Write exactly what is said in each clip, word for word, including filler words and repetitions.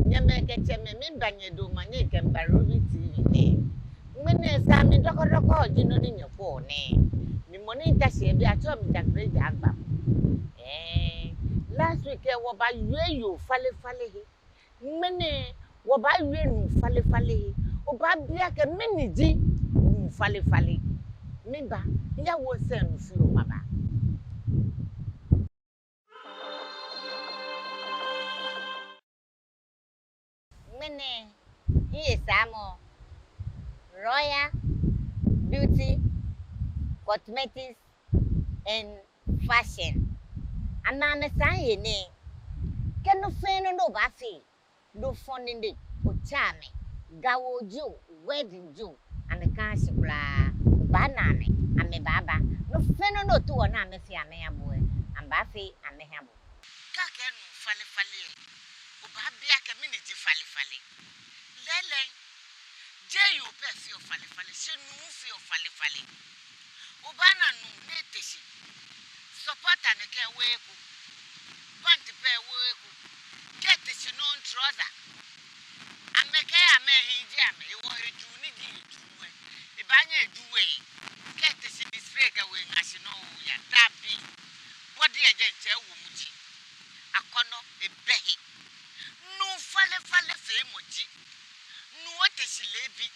Nyɛmɛi kɛ tsɛmɛi, miiŋa nyɛ dɔŋŋ, nyɛkɛ mi ba Rovi T V nɛɛ. Ŋmɛnɛ Saami Dɔkɔdɔkɔ ji nɔ ni nyɛkwɛɔ nɛɛ. Mi mɔ ni ta shi yɛ biɛ, atsɛɔ mi Jakre Jaagba. Ɛɛ, last week lɛ wɔbawie yoo falefale he. Ŋmɛnɛ wɔbaawie nuu falefale he. Obaabi akɛ mɛni ji nuu falefale. Miba, miyawo sɛɛ nuu fioo maba. Ŋmɛnɛ, mihesaamɔ, Royal Beauty Cosmetics and Fashion. Amɛ amɛsaa mihe nɛɛ, kɛ nɔ fɛɛ nɔ ni obaafee, nɔ fɔŋ ni nɛ, otsɛ amɛ, Ga woo jio, wedding jio, amɛkãaa shi kwraa, obaana amɛ, amɛbaaba. Nɔ fɛɛ nɔ ni otaoɔ ni amɛfee amɛha bo lɛ, amɛbaafee amɛha bo. Kɛ akɛɛ nuu falefale lɛ, obaabi akɛ mɛni ji falefale. Lɛɛlɛŋ, jeee yoo pɛ feɔ falefale, shi nuu feɔ falefale. Obaana nuu ni ete shi, sɔpɔta nɛkɛ ewo eko, panti pɛ ewo eko, kɛ ete shi nɔŋŋ trɔza. Amɛkɛɛ amɛhiɛ ji amɛ, hewɔ eju ni ji eju lɛ, ebaanyɛ eju lɛ. Kɛ ete shi display kɛ ewo eŋa shi nɔ oya, dabi. Body lɛ diɛŋtsɛ ewo muji. Akɔnɔ ebɛ he. Nuu falefale feemɔ ji, nuu ote shi leebi,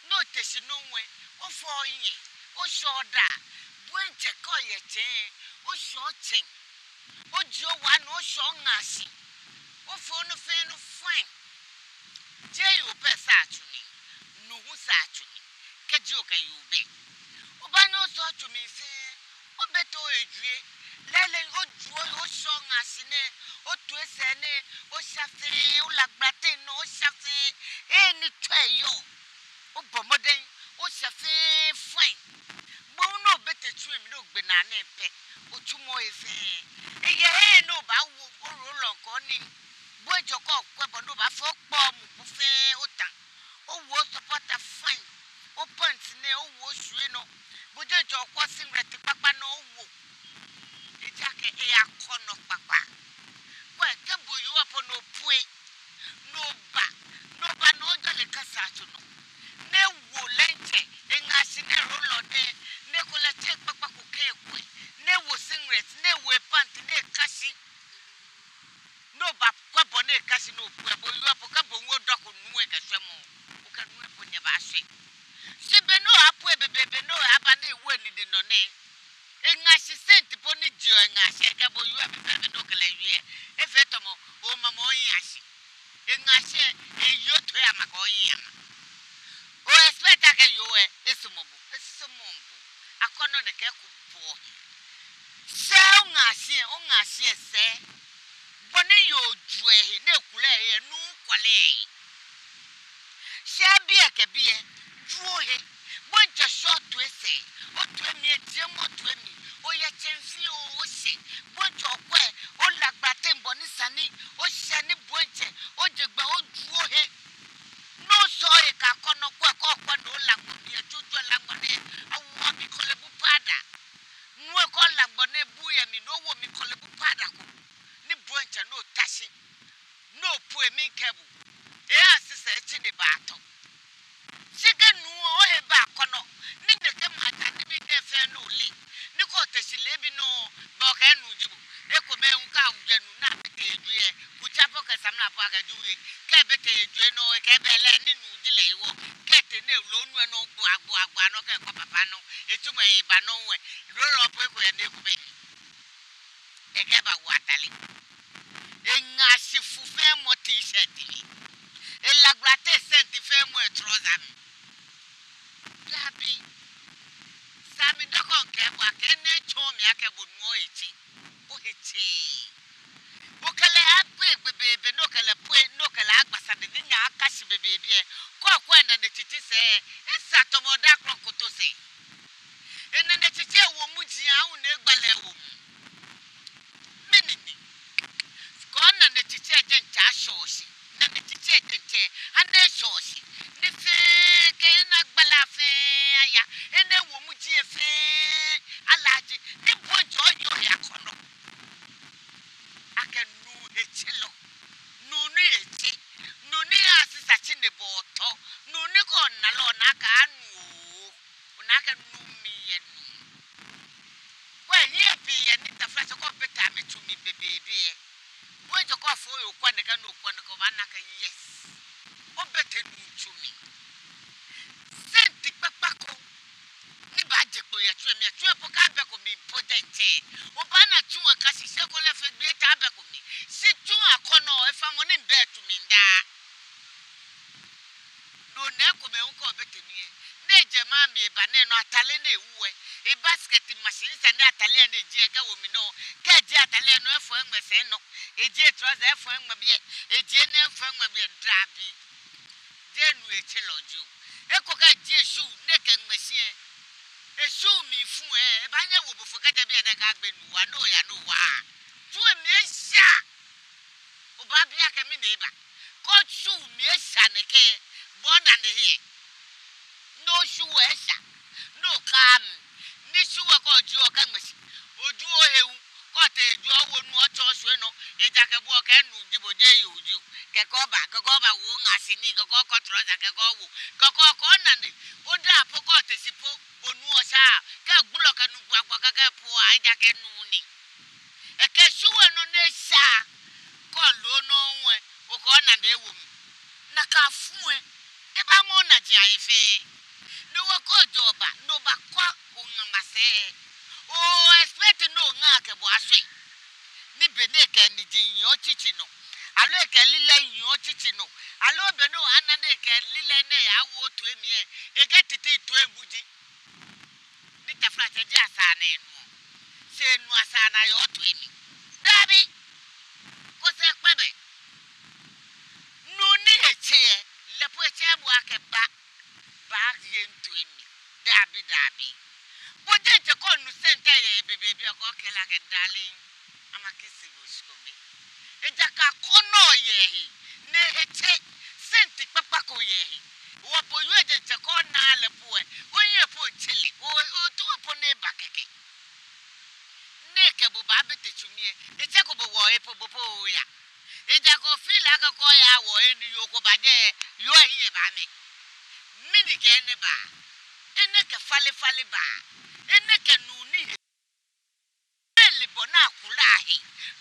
ni ote shi nɔŋŋ lɛ, ofɔ ohiɛ, oshɔ odaa, bo diɛŋtsɛ kɛ oyɛ tsɛŋ, oshɔ otsɛŋ, ojie owaa ni oshɔ oŋa shi, ofee nɔ fɛɛ nɔ fine. Jeee yoo pɛ sa atsu mli, nuu hu sa atsu mli, kɛji okɛ yoo bɛ. Obaanyɛ oshɔ otsu mli fɛɛ, obɛ too ejuɛ. Lɛɛlɛŋ ojuɔ, oshɔ oŋa shi nɛɛ, otoi sɛɛ nɛɛ, osha fɛɛ, olagblate nɔ, osha fɛɛ, he ni tsɔ eyɔɔ. Obɔ mɔdɛŋ, osha fɛɛ fine. Bo hu ni obɛ tɛ tsu lɛ mli ni ogbe naa nɛɛ pɛ, otsumɔ he fɛɛ. Eyɛ he ni obaawo, oro lɔŋkɔ ni. Bo diɛŋtsɛ kɛ okwɛ bɔ ni obaafee okpɔ omu bu fɛɛ otã. Owo osɔpɔta fine. Opants nɛɛ, owo oshwie nɔ. Bo diɛŋtsɛ okwɛ osinglet kpakpa nɔ owo. Ejaakɛ eyɛ akɔnɔ kpakpa. Kwɛ, kɛ bo yoo lɛ po ni opue, ni oba, ni oba ni ojɔle kasa tsu nɔ, ni ewo lɛ diɛŋtsɛ eŋa shi ni ero lɔ nɛɛ, ni ekolɛ tsɛ kpakpa ko kɛ ekwɛ, ni ewo singlet, ni ewo epant, ni eka shi. Ni obakwɛ bɔ ni eka shi ni opue, bo yoo lɛ po kɛ bo hu odɔko nuu lɛ kɛ shwɛmɔ, okɛ nuu lɛ po nyɛbaashwɛ. Shi be ni oyaapue bebeebe ni oyaaba ni ewo enine nɔ nɛɛ, eŋa shi scent po ni jeɔ eŋa shi lɛ kɛ bo yoo lɛ pɛpɛɛpɛ ni okɛ lɛ wie lɛ, efee tamɔ omamɔ ohiɛ shi. Eŋa shi lɛ, eyi otoi ama kɛ ohiɛ ama. O expect akɛ yoo lɛ esumɔ bo, esumɔŋ bo. Akɔnɔ nɛkɛ ku bo. Sɛɛ oŋa shi lɛ, oŋa shi lɛ sɛɛ. Bɔ ni yoo juɔ ehe, ni ekulɛ ehe lɛ, nuu kwɔlɛ ehe. Shi biɛ kɛ biɛ, juɔ ohe. Bo diɛŋtsɛ shɔ otoi sɛɛ, otoi mli, ejiemɔ otoi mli, oyɛ tsɛŋ fioo oshɛ. Bo diɛŋtsɛ okwɛ, olagblate bɔ ni sa ni oshɛ ni bo diɛŋtsɛ, oje gbɛ ojuɔ ohe. Ni oshɔ ohe kɛ akɔnɔ kwɛ, kɛ okwɛ ni olagbɔ mli lɛ, tsutsu olagbɔ nɛɛ, awoɔ mli kɔlɛbu powder. Nuu lɛ kɛ olagbɔ nɛɛ bu yɛ mli ni owo mli kɔlɛbu powder ko, ni bo diɛŋtsɛ ni ota shi, ni opue, mikɛɛ bo, eya sisɛ etsi ni baatɔ. Shi kɛ nuu lɛ ohe bɛ akɔnɔ, ni nɛkɛ maja nibii nɛɛ fɛɛ ni ole, ni kɛ ote shi leebi nɔ, bɛ okɛɛ nuu ji bo. Ekomɛi hu kɛ awie nuu ni abɛ tɛ ejwɛ lɛ, kutsa po kɛ samla po akɛ ju wie. Kɛ ebɛ tɛ ejwɛ nɔ, ekɛɛ bɛ lɛ ni nuu ji lɛ hewɔ. Kɛ etee ni elo nuu lɛ nɔ gbua gbua gbua nɔ kɛ ekɔ papa nɔ, etsumɔ eba nɔ lɛ, lolo po eko yɛ ni eko bɛ. Ekɛbawo atale. Eŋa shi fu fɛɛ mɔ t-shirt mli. Elagblate scent fɛɛ mɔ etrɔza mli. Dabi. Saami Dɔkɔ, mikɛɛ bo akɛ enɛ tsɔɔ mi akɛ bo nuu lɛ ohe tse. Ohe tse. Okɛ lɛ apue bebeebe, ni okɛ lɛ pue, ni okɛ lɛ agba sane ni nyɛaaka shi bebeebe lɛ, kɛ okwɛ enane tsitsi sɛɛ, esa tamɔ daa krɔŋkrɔŋ koto sɛɛ. Enane tsitsi ewo muji aahu ni egba lɛ ewo mu. Mɛni ni? Kɛ onane tsitsi Okwɛ nɛkɛ, no okwɛ nɛkɛ, obaana akɛ yes. Obɛ tɛ nuu tsu mli. Sɛnti kpakpa ko ni baaje kpo yɛ tsu lɛ mli, tsu lɛ po kɛ abɛko mli po diɛŋtsɛ, obaana tsu lɛ ka shi shi ekolɛ efee gbi, eta abɛko mli. Shi tsu lɛ akɔnɔ, efamɔ ni bɛ tsu mli daa. No nɛɛ ekomɛi hu kɛ obɛ tɛ mli lɛ, ni ejɛ maŋ mli eba nɛɛ nɔ, atale ni ewo lɛ, ebasket machine sa ni atale lɛ ni eji lɛ kɛwo mli nɔ, kɛ eji atale lɛ nɔ, efɔ eŋmɛ sɛɛ nɔ, eji trouser, efɔ eŋmɛ biɛ, eji enɛ, efɔ eŋmɛ biɛ, dabi. Jeee nuu etselɔ jio. Eko kɛ eji eshoe ni ekɛŋmɛ shi lɛ, eshoe mli fu lɛ, ebaanyɛ ewo bo fɔ kɛjɛ biɛ ni ekagbe nuu waa, ni oya ni owa. Tsu lɛ mli esha. Obaabi akɛ mɛni eba. Kɛ otsu mli esha nɛkɛ, bo onane he. Ni otsu lɛ esha. Ni oka mli. Ni tsu lɛ kɛ oji okɛŋmɛ shi. Oju ohe hu. Kɛ otee ojwɛŋ owo nuu otsɔ oshwie nɔ. Ejaakɛ bo okɛ nuu ji bo, jeee yoo ji bo. Kɛkɛ oba, kɛkɛ oba wo ŋa shi ni, kɛkɛ okɔ trouser, kɛkɛ owo. Kɛkɛ okɔ onane. Oda po kɛ ote shi po. Bo nuu osha. Kɛ gbulɔ kɛ nuu gbua gbua kɛkɛ po a, ejaakɛ nuu ni. Ekɛ tsu lɛ nɔ ni esha, kɛ olo nɔ lɛ, okɛ onane ewo mli. Nakai fu lɛ, ebaamɔ onaji ahe fɛɛ. Ni okɛ ojɔɔ ba, ni oba kɔ oŋa masɛi. O expect ni oŋa kɛ bo ashwie. Ni be ni ekɛ eniji nyiɛ otsitsi nɔ. Aloo ekɛ lilɛi nyiɛ otsitsi nɔ. Aloo be ni obaana ni ekɛ lilɛi nɛɛ yawo otoi mli lɛ, ekɛ titi toi buji. Ni taflatsɛ, jeee asaŋ ni enu. Shi enu asaŋ ni yɔɔ toi mli. Dabi. Kose kpɛbɛ. Nuu ni etse lɛ, lɛ po etsɛ bo akɛ ba. Ba ye ntoi mli. Dabi, dabi. Bo diɛŋtsɛ kɛ onu sɛnti yɛ ebebe bi okɛɛ lɛ akɛ darling, ama kisi bo shikome. Ejaakɛ akɔnɔ yɛ ehe, ni ehe tse, sɛnti kpakpa ko yɛ ehe. Wɔ po yoo diɛŋtsɛ kɛ ona lɛ po lɛ, ohiɛ po ntse lɛ, o, otu wɔ po ni eba kɛkɛ. Ni ekɛ bo baabɛ tɛ tsu mli lɛ, etsɛko bo wɔ epo bo po oya. Ejaakɛ ofeel akɛ kɛ oya wɔ lɛ ni yoo ko ba jɛ, yoo lɛ hiɛ baamɛ. Mɛni kɛ enɛ ba? Enɛ kɛ falefale ba. Enɛ kɛ nuu ni he. Ele bɔ ni akula he.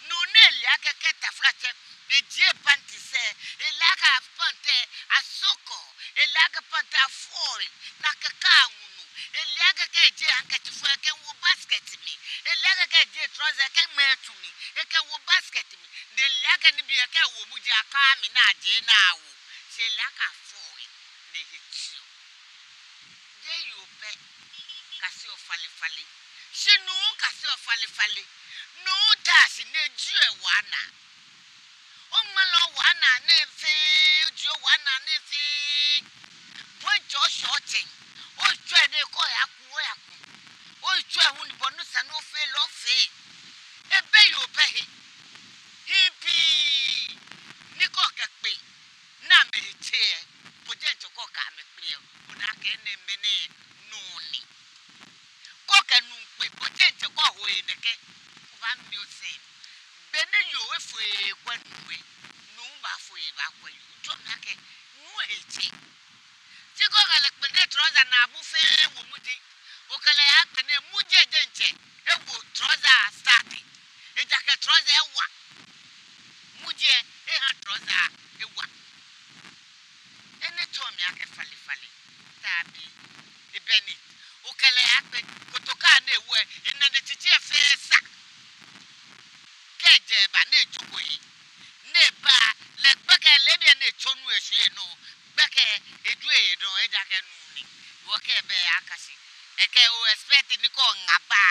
Nuu ni ele akɛ kɛ taflatsɛ ejie panty sɛɛ, ele akɛ panty lɛ asɔkɔ, ele akɛ panty lɛ afɔi, ni akɛ ka ŋunu. Ele akɛ kɛ ejie handkerchief lɛ ekɛwo basket mli. Ele akɛ kɛ ejie trouser ekɛŋmɛ tsu mli, ekɛwo basket mli. Ni ele akɛ nibii lɛ kɛ ewo muji lɛ aka mli ni ajie ni awo. Shi ele akɛ afɔi, ni ehe tseɔ. Jeee yoo pɛ kaseɔ falefale. Shi nuu kaseɔ falefale. Nuu taa shi ni ejieɔ ewa naa. Oŋmalaa owa naa nɛɛ fɛɛ, ojieɔ owa naa nɛɛ fɛɛ. Bo diɛŋtsɛ oshɔ otsɛ. Otsɔ enɛ kɛ oyaku, oyaku. Otsɔ ehu ni bɔ ni sa ni ofee lɛ ofee. Ebɛ yoo pɛ he. Hii pii ni kɛ okɛkpe ni amɛhe tse lɛ, bo diɛŋtsɛ kɛ okɛ amɛ kpe lɛ, onaa akɛ enɛɛmɛi nɛɛ nuu ni. Kɛ okɛ nuu kpe, bo diɛŋtsɛ kɛ oho he nɛkɛ, obaami osɛɛ. Be ni yoo efo ekwɛ nuu lɛ, nuu baafo ebakwɛ yoo. Otsɔɔ mi akɛ nuu he tse. Shi kɛ okɛ lɛ kpe ni trouser naabu fɛɛ wo muji, okɛ lɛ yakpe ni muji lɛ diɛŋtsɛ ewo trouser skirt. Ejaakɛ trouser lɛ ewa. Muji lɛ eha trouser lɛ ewa. Enɛ tsɔɔ mi akɛ falefale. Dabi. Ebɛ ni okɛ lɛ yakpe, kotoka ni ewo lɛ, enane tsitsi lɛ fɛɛ sa. Kɛ ejɛ eba ni ejoko he, ni eba lɛ gbɛkɛ leebi lɛ ni etsɔ nuu lɛ eshwie nɔ, gbɛkɛ eju ehe dɔŋŋ, ejaakɛ nuu ni. Wɔkɛ ebɛ aka shi. Ekɛ o expect ni kɛ oŋa ba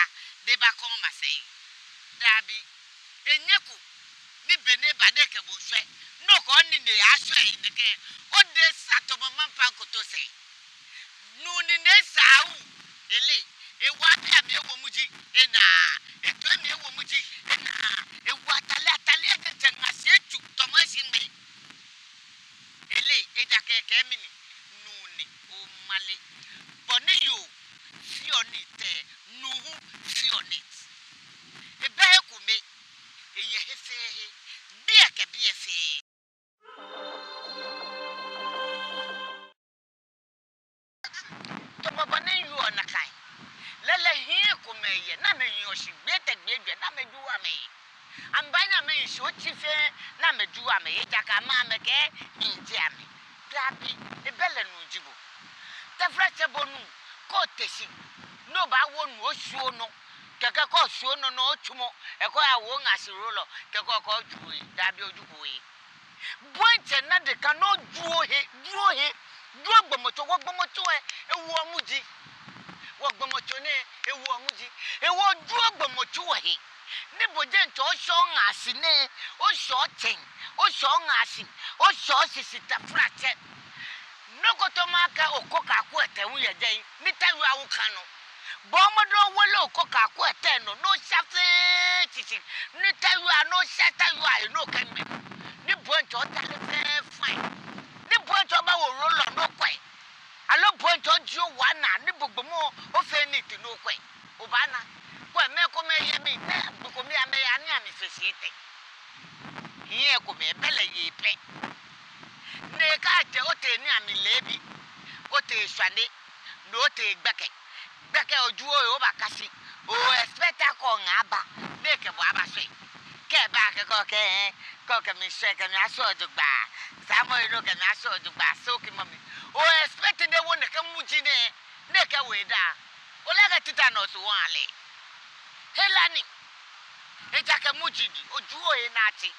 ni ebakɔ masɛi. Dabi. Enyɛko ni be ni eba ni ekɛ bo shwɛ, ni okɛ onine yashwɛ he nɛkɛ, odɛŋ sa tamɔ mampaŋ koto sɛɛ. Nuu nine sa wu, ele, ewo abɛi amli ewo muji, ena, etoi amli ewo muji, ena, ewo atale, atale lɛ diɛŋtsɛ ŋa shi etsu tamɔ eshi ŋmɛ. Ele, ejaakɛ ekɛɛ mɛni, nuu ni, omale. Bɔ ni yoo feɔ nɛɛ tɛ, nuu hu feɔ nɛɛ. Ebɛ he kome, eyɛ he fɛɛ he, biɛ kɛ biɛ fɛɛ. Tamɔ bɔ ni yoo nakai. Lɛlɛ hii komɛi yɛ, ni amɛhiɔ shi gbii etɛ gbii ejwɛ, ni amɛjuɔ amɛhe. Amɛbaanyɛ amɛhi shi otsi fɛɛ, Ni amɛju amɛhe ejaakɛ amɛ amɛkɛɛ hii ji amɛ. Dabi, ebɛ lɛ nuu ji bo. Taflatsɛ bo nuu, kɛ ote shi ni obaawo nuu oshwie nɔ. Kɛkɛ kɛ oshwie nɔ ni otsumɔ, ekɔ ya wo ŋa shi rolo, kɛkɛ okɔ oju ohe, dabi ojuko ohe. Bo diɛŋtsɛ na deka ni oju ohe, ju ohe, ju ogbɔmɔtso, wɔgbɔmɔtso lɛ, ewoɔ muji. Wɔgbɔmɔtso nɛɛ, ewoɔ muji. Hewɔ ju ogbɔmɔtso lɛ he. Ni bo diɛŋtsɛ oshɛ oŋa shi nɛɛ, oshɛ otsɛŋ, oshɛ oŋa shi, oshɛ oshishi taflatsɛ. Nɔ ko tamɔ akɛ Oko Kaku Ete hu yɛ jɛi, ni Tawia hu ka nɔ. Bɔɔ mɔdɛŋ owolo Oko Kaku Ete nɔ, ni osha fɛɛ shishi, ni Tawia, ni osha Tawia he ni okɛŋmɛ. Ni bo diɛŋtsɛ ojale fɛɛ fine. Ni bo diɛŋtsɛ obaawo rolo ni okwɛ. Aloo bo diɛŋtsɛ ojie owa naa ni bo gbɔmɔ ofee nii tete ni okwɛ. Obaana. Kwɛ, mɛi komɛi yɛ mli, mɛi gbi komɛi amɛyaa ni amɛfee shi etɛ. Hii komɛi bɛ lɛ yɛ pɛ. Ni kɛ ajɛ otee nii amli leebi, otee shwane, ni otee gbɛkɛ. Gbɛkɛ oju ohe obaka shi. O expect akɛ oŋa aba, ni ekɛ bo aba shwɛ. Kɛ eba kɛkɛ okɛɛ, kɛ okɛ mi shwɛ, kɛ mi ashwɛ jogbaŋŋ. Saamɔ yi ni okɛ mi ashwɛ jogbaŋŋ, so ki mɔ mi. O expect ni ewo nɛkɛ muji nɛɛ, ni ekɛ wo edaa. Ole akɛ tetanus wɔŋ ale. Hela ni. Ejaakɛ muji ni, oju ohe naa tse.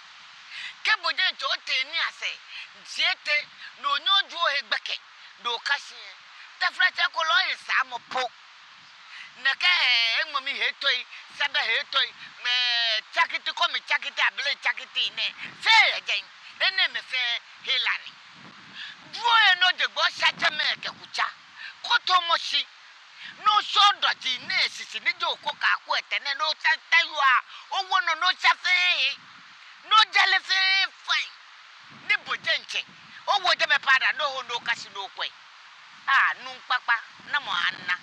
Kɛ bo diɛŋtsɛ otee nii asɛɛ, jie tɛ, ni onyɛ oju ohe gbɛkɛ, ni oka shi lɛ. Taflatsɛ ko lɛ oye saamɔ po. Nɛkɛ, eh, eŋmɔmi hetoi, sɛbɛ hetoi, mɛɛ tsakiti, kɔmi tsakiti, abele tsakiti nɛɛ. Fɛɛ yɛ jɛi, enɛɛmɛi fɛɛ hela ni. Ju ohe ni oje gbɛ osha jɛmɛ kɛ kutsa. Kɛ oto mɔ shi. Ni osha odɔji nɛɛ shishi ni ji Oko Kaku Ete nɛɛ, ni osha Tawia, owo nɔ ni osha fɛɛ he. Ni ojale fɛɛ fine. Ni bo diɛŋtsɛ owo jɛmɛ powder ni oho ni oka shi ni okwɛ. Aa, nuu kpakpa, namɔ ana?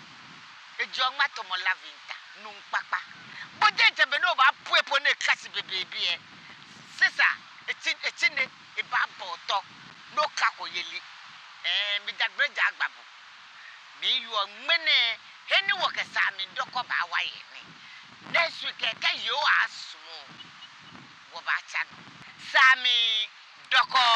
Eji oŋma tamɔ lavender, nuu kpakpa. Bo diɛŋtsɛ be ni obaapue po ni eka shi bebeebe lɛ, sisa, etsi, etsi nɛɛ, ebaabɔ otɔ, ni okako yeli. Ɛɛ, mijagbele ja agba bo. Miwieɔ ŋmɛnɛ, he ni wɔkɛ Saami Dɔkɔ baawa yɛ nɛ. Next week lɛ, kɛ Yehowa sumɔ, wɔbaatsa nɔ. Saami Dɔkɔ.